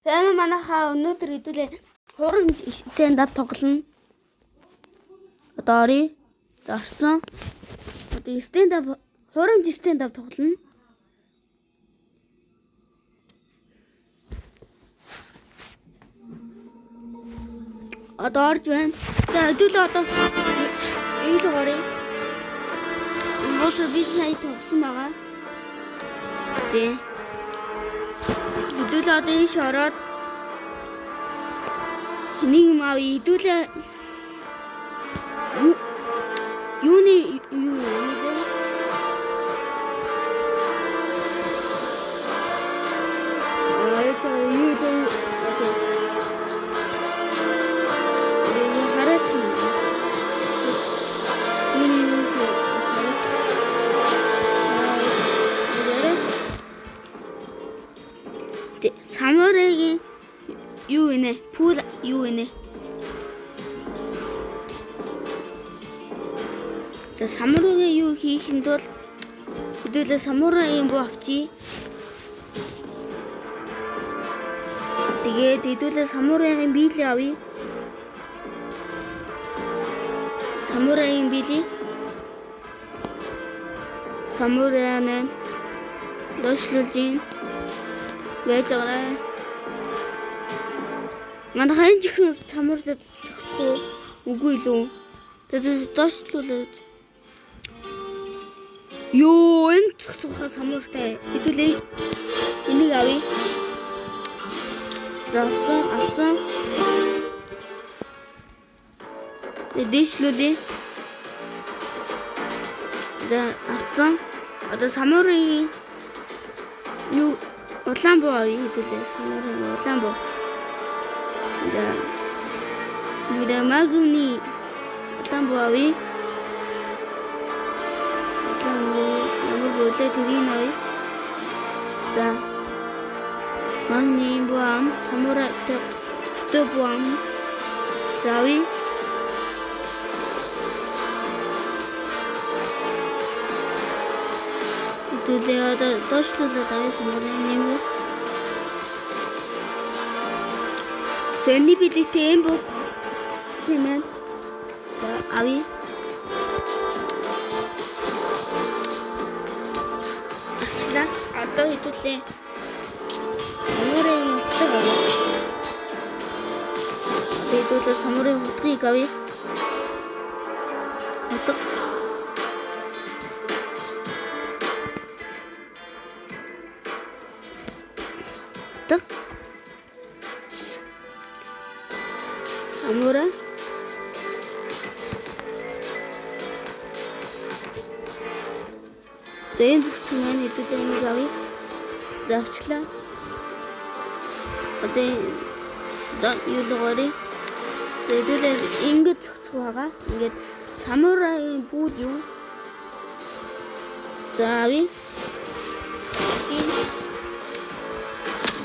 Тэгээ манайхаа өнөөдөр хэдүүлээ хуурамч stand up тоглоно. Одоо оръё. За орсон. Одоо stand up хуурамч stand up тоглоно. Одоо орж байна. За хэдүүлээ одоо энэ л оръё. Энэ би сая тогсон байгаа. Тэ. Хэдүүлээ одоо ийш ороод нэг юм авъя. Хэдүүлээ юуны юу нэ? Аа юу лээ? Окей. Хараад юм. Юуны юу хараад. Самурайгийн юу инэ? Пул юу инэ? За самурайгийн юу хийхэд бол хэдүүлээ самурайгийн буу авчий. Тэгээд хэдүүлээ самурайгийн биелээ авъя. Самурайгийн биелээ. Самурай нэ доошлуулж ийн. Байж байгаарай. Манай хайн жихэн самур зогсохгүй үгүй лүү. Тэгээд доошлуулаад. Йоо, энэ зогсох самуртай. Хэдүүлээ. Энийг авъя. За авсан, авсан. Тэгээд дээшлүүлье. За авсан. Одоо самурын юу улаан буу авъя хэдүүлээ. Самурын улаан буу. За. Нүрэ магны улаан буу авъя. Улаан буу ямар буулээ тэрийг авъя. За. Магны буу ам, самурай өстө буу ам. За авъя. Хэдүүлээ одоо доошлуулаад авъя самурайн юм уу? Сэний билеттэй юм буу. Тийм ээ. За авъя. Авчлаа. Одоо хэдүүлээ самурайн утга авъя. Одоо хэдүүлээ самурайн утгыг авъя. Утга. Самурай. Энэ зэгцэн маань хэдүүлээ энийг авъя. За авчлаа. Одоо юу л горыг. Хэдүүлээ ингэж зогцох байгаа. Ингээд самурайгийн бүүд юу? За авъя.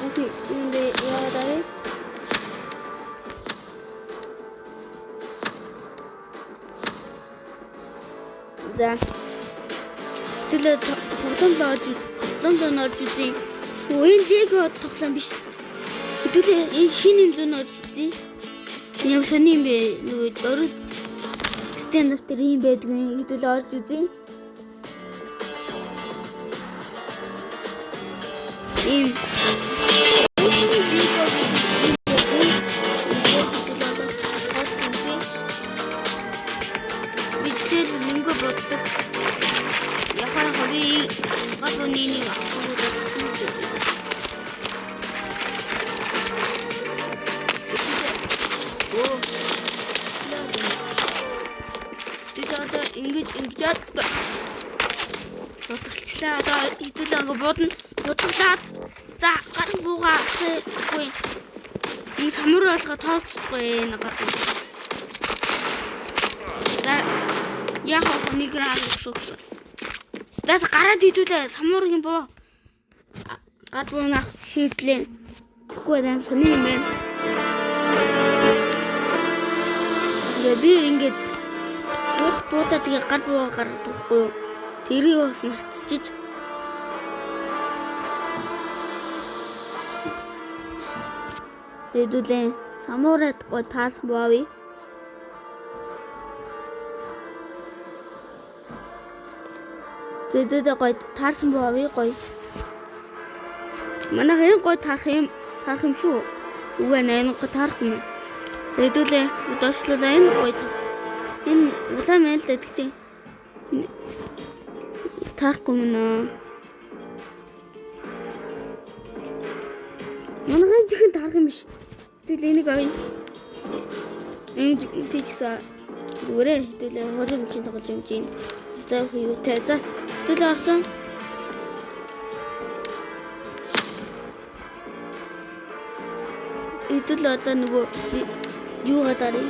Окей, энд яваад авъя. За. Хэдүүлээ тоглоом орж үзье. Энэ лего тоглоом биш. Хэдүүлээ энэ шинэ юм руу орж үзье. Ямар сони юм бэ? Нөгөө өрөө stand up дээр юм байдгүй. Хэдүүлээ орж үзье. Ийм ингэж бодгалчлаа. Одоо хэдүүлээ ингээ будна. Будгалаад за гар буугаа авахгүй. Энэ самур болгоо тооцохгүй энэ гар. За яг нэг раа гэсэн. За гараад хэдүүлээ самургийн буу. Гар буунах шийдлээ. Тэгэхгүй байна сони юм байна. Тэгээ би ингээд буудаа тэгээ гар буугаа гаргадаг байхгүй юу? Тэрийг бас мартчихж. Хэдүүлээ самурайд гой таарсан боови. Зэдээ гой таарсан боови гой. Манай хэн гой таарах юм шүү. Үгүй ээ энэ гой таарахгүй юм. Хэдүүлээ удаашлуулаа энэ гой. Энэ улаан мэн л дээ тэгтээ. Таарахгүй юм аа. Манай хэн чихэн таарах юм биш. Тэгэл энийг авъя. Энд тийчсэн зүгээрээ хэдүүлээ хурим чинь тоглож юм чинь. За юутай. За хэдүүлээ орсон. Хэдүүлээ одоо нөгөө юугаа даръя.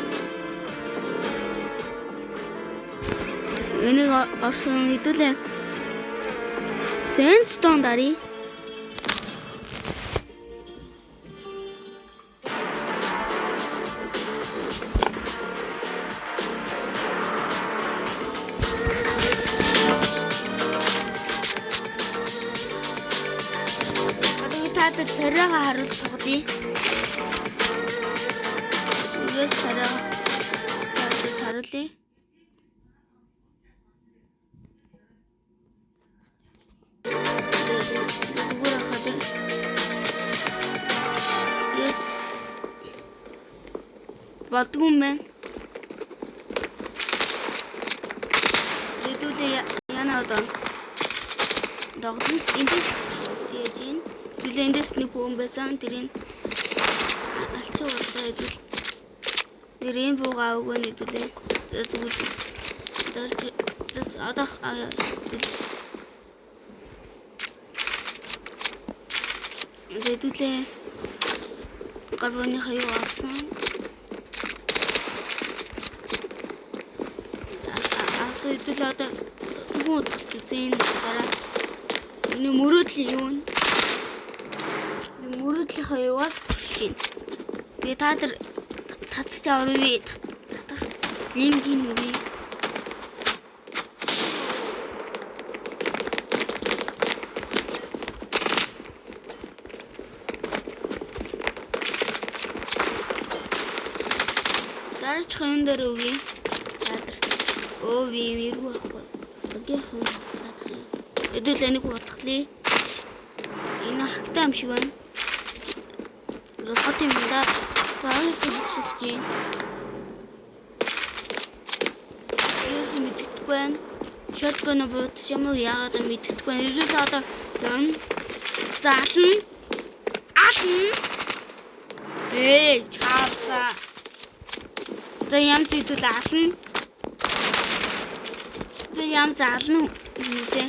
Энийг орсон хэдүүлээ sandstone даръя. Та царайгаа харуул тоглоё. Үгээс царайгаа харуулъя. Зүгээр хаад. Болдгүй юм байна. Хэдүүлээ яна одоо. Тоглоно. Эндээс яаж юм? Хэдүүлээ эндээс нэг хүн байсан. Тэрийг алчуу болоо хэдүүл. Нэр ийм буугаа аваагүй нь хэдүүлээ. Зүгээр. Одоо хэдүүлээ. Карбоны хаяа авсан. Асуу хэдүүлээ одоо хүн утгах гэсэн дараа. Энэ мөрөөдөл юу вэ? Мөрөөдлийнхөө юуаас туршиж байна. Тэгээ та нар татчих аврыг татах линкийг өгье. Дараачих юм дээр өгье. Та нар өө би эргүү авахгүй. Багийн хүн татах юм. Хэдүүл энийг утгалъя. Энэ хагтай юм шиг байна. Робот юм да. Заавал төгсөх чинь. Юу мэддэхгүй байна. Shotgun буудчих юм уу? Яагаад мэддэхгүй байна. Ерөөсөө одоо юм заална. Ална. Чаавса. За ям зүйдэл ална. Тэр ям заална хүмүүсээ.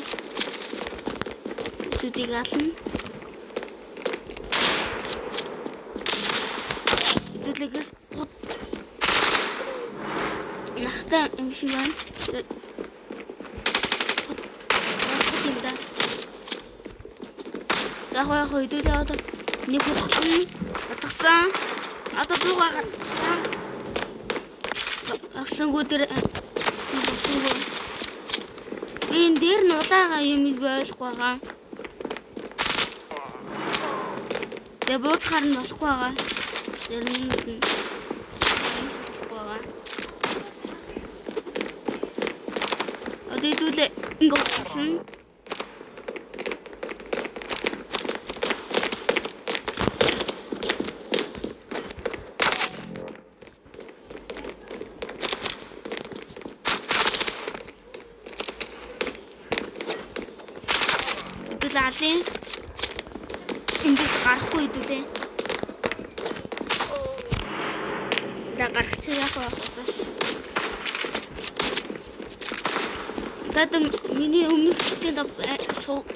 Зүдийг ална. Хэдүүлээс нахтай юм шиг байна. Юм да. За яг хэдүүлээ одоо нэг утгасан. Утгасан. Одоо дуугаа гаргасан. Авсангүй тэр авсангүй. Энэ дээр нь улаага юм ойлгохгүй байгаа. Тэгээ буудахаар нь болохгүй байгаа. Зарим нь болохгүй байгаа. Одоо хэдүүлээ ингэ утгасан. Хэдүүлээ алын. Эндээс гарахгүй хэдүүлээ. Да гарах чи яах вэ? Та миний өмнөх хэсэгт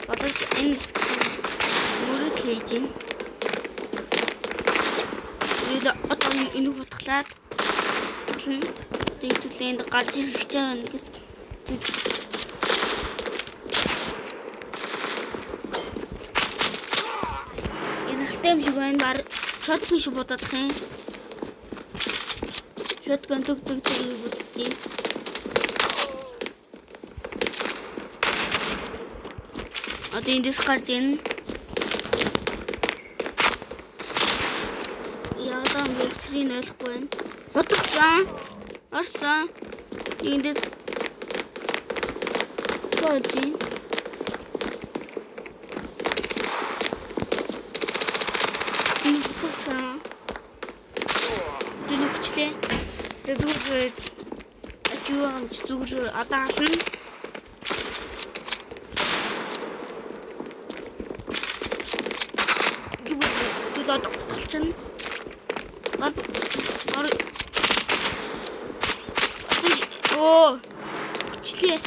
болож энэ мөрөдл хийж байна. Тэгэл одоо энийг хутглаад хутглана. Хэдүүлээ энд гарч ирэх гэж байгаа нэгээс энэ хатаа юм шиг байна. Бар шотгон шиг будах юм. Шотгон төг төг төг буддیں۔ Одоо эндээс гарч ийн. Орон өгчрийг ойлгохгүй байна. Хутгсан. Орсон. Эндээс тоожи. Энэ хутгсан. Тэр өгчлээ. Тэгээ зүгээр юу юм зүгээр одоо ална. Зүгээр одоо утгалчихна. Гар оо өчлээ.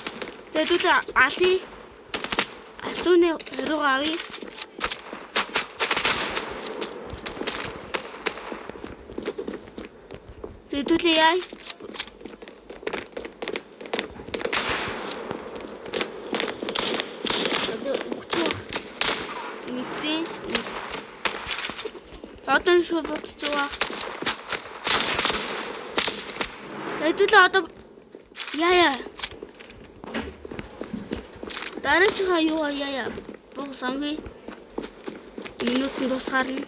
Тэгээд алъя. Алсууны хариугаа авъя. Тэгээд яа. Одоо өгчих. Мэдсэн. Одоо шууд бодож байгаа. Тэгээд одоо яа. Дараачихаа юу яа. Бог сонгоё. Минутын тусгаар нь.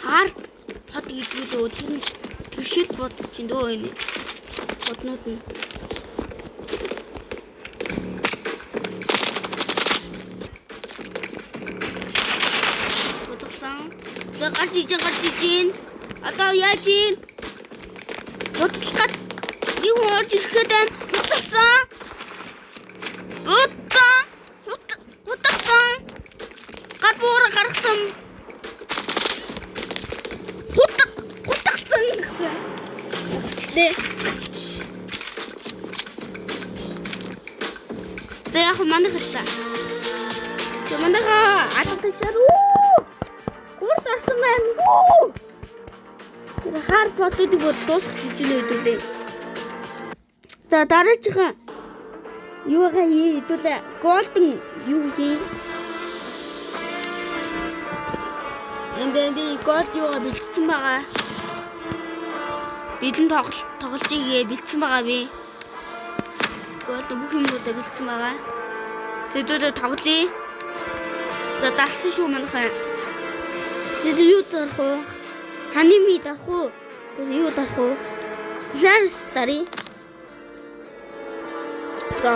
Хард под гэдэг лөө тэр нь тэршил бод чинь дөө энэ боднууд нь. Бодсон. За гарч ижин гарч ижин. Одоо яаж ийн? Бодлоход нэг хүн орж ирэх гээд байна. Хутгсан. Будсан. Хутгсан. Гар буураа гаргасан. Хутгсан. Өчлээ. За яг манайх хэлсэн. За манайха алхах шар. Гурд орсон байна. Тэр хар бодлуудыг бол дуусгах гэж байна хэдүүлээ. За дараачихаа юугаа хий хэдүүлээ. Golden юу хий? Энд би gold юугаа бэлдсэн байгаа. Бэлэн тоглож игээ бэлдсэн байгаа би. Gold бүх юмнуудаа бэлдсэн байгаа. Тэдүүдээ тоглоё. За дарсан шүү манайхаа. Тэр юу дарах вэ? Ханими дарах уу? Тэр юу дарах вэ? Кларс даръя. За.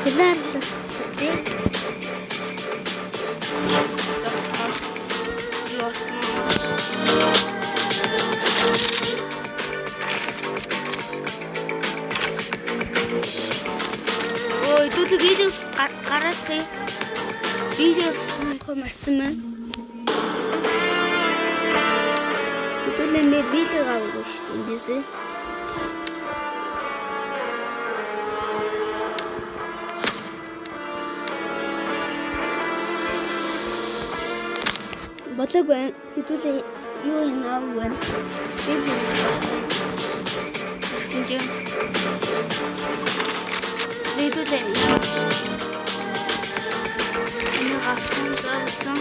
Кларс даръя. Ой, тут видео гараадах. Видео сонхоо марцсан байна. Хэдүүлээ нэр видео аваагүй шүү дээ эндээсээ. Болоогүй хэдүүлээ юу юм аавгүй. Гэсэн чинь хэдүүлээ энэ гарсан заасан.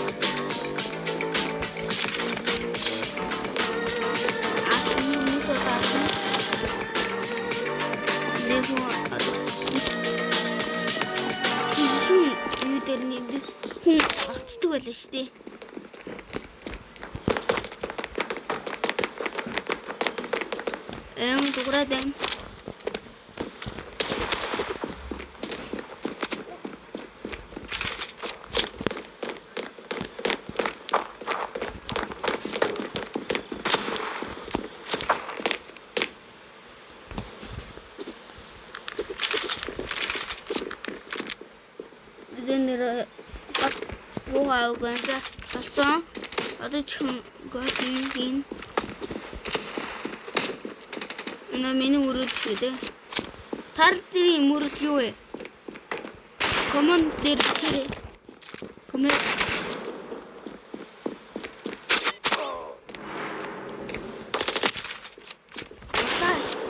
Юу дээр нэг хүн огцдог байлаа шүү дээ. Эм дуграад эм. Нэр буугаа угаан болсон. Одоо чихэн гол юм. Энэ миний өрөөд шүү дээ. Тар дэрийн мөрөд юу вэ? Коммент дээр бичээрэй. Коммент.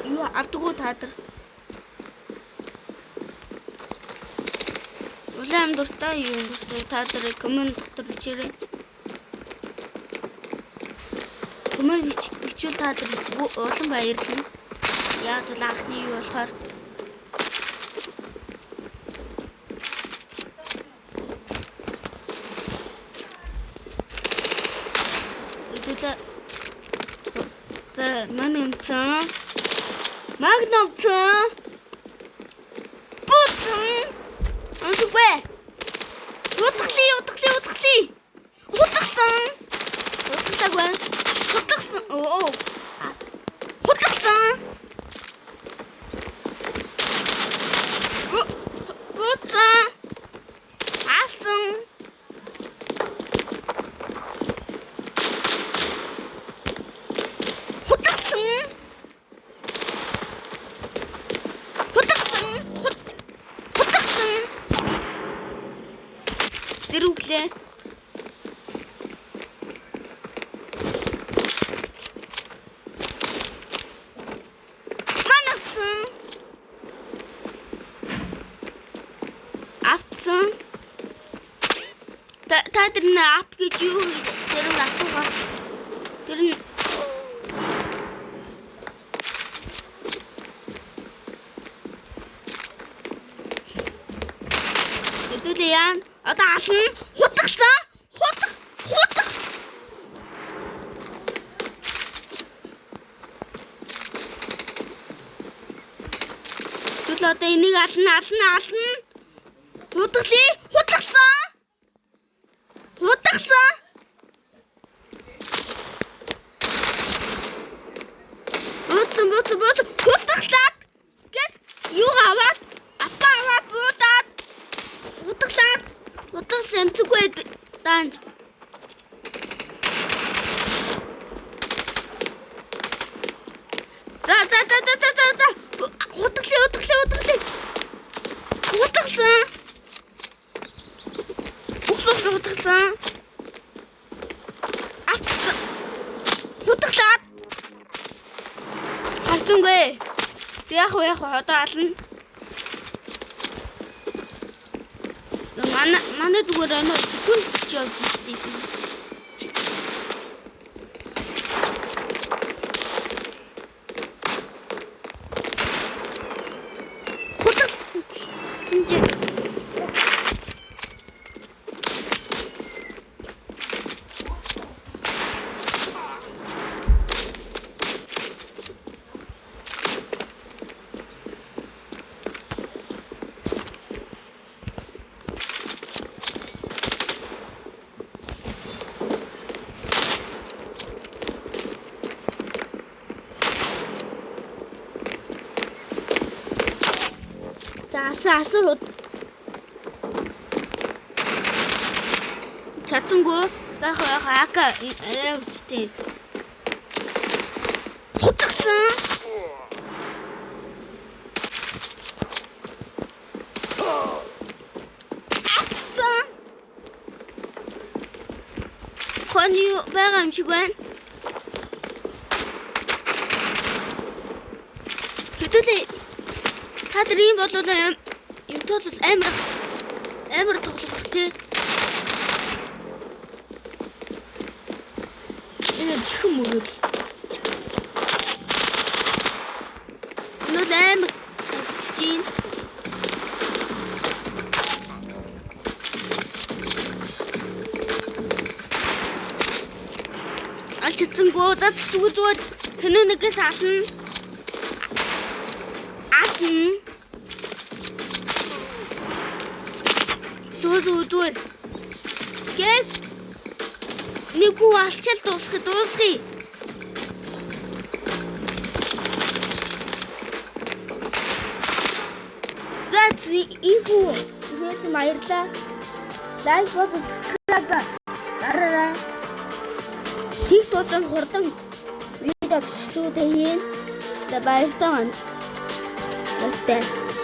Юу авдаггүй та нар. Улаан дуртай юу дуртай та нар коммент дотор бичээрэй. Коммент бичвэл та нар улам баярлана. Яг бол анхны юу болохоор Манамцсан. Магнамцсан. Бутсан. Онсгүй. Утглий, утглий, утглий. Утгсан. Утгаагүй. Хутгсан. Оо. Хутгсан. Бутсан. Асан. Хутгсан. Хутгсан. Хутгсан. Дэрүглээ. Манасан. Автсан. Та тэр нэ ап гэж юу тэр нь асуугаа. Тэр нь хэдүүлээ яа. Одоо ална. Хутгсан. Хутг. Хутг. Тэгвэл одоо энийг ална, ална, ална. Хутглээ. Хутгсан. Хутгсан. Бутсан, бутсан, бутсан. Хутглаад. Гэс юу аваад? Апа аваад буудаад. Хутглаад. Хутгсан эмцэггүй даанж. За за за за за за за. Хутглээ, хутглээ, хутглээ. Хутгсан. Ухсан, хутгсан. Атсан. Хутглаад. Харсангүй. Тэг яах вэ, яах вэ? Одоо ална. Манай зүгээр энэ секунд ч явж штий. Хутгсан чи. За асан асан чадсангүй. За яг ака арай хүчтэй. Хутгсан. Атсан. Хон юу байгаа юм шиг байна. Хэдүүлээ та нар ийм болвол юм тул амар тоглох тий. Энэ чихэн мөрөд. Энэ бол амар чинь. Аль чадсангүй. За зүгээр зүгээр тэнүү нэгээс ална. Ална. Зүгээр зүгээр зүгээр. Гэс нэг хүү алчаал дуусгая. За энэ хүү хийсэн баярлаа. Лайк болон subscribe дараарай. Тэг туусан хурдан видео бичлэгүүдээ хийн. За баяртай байна. Баяртай.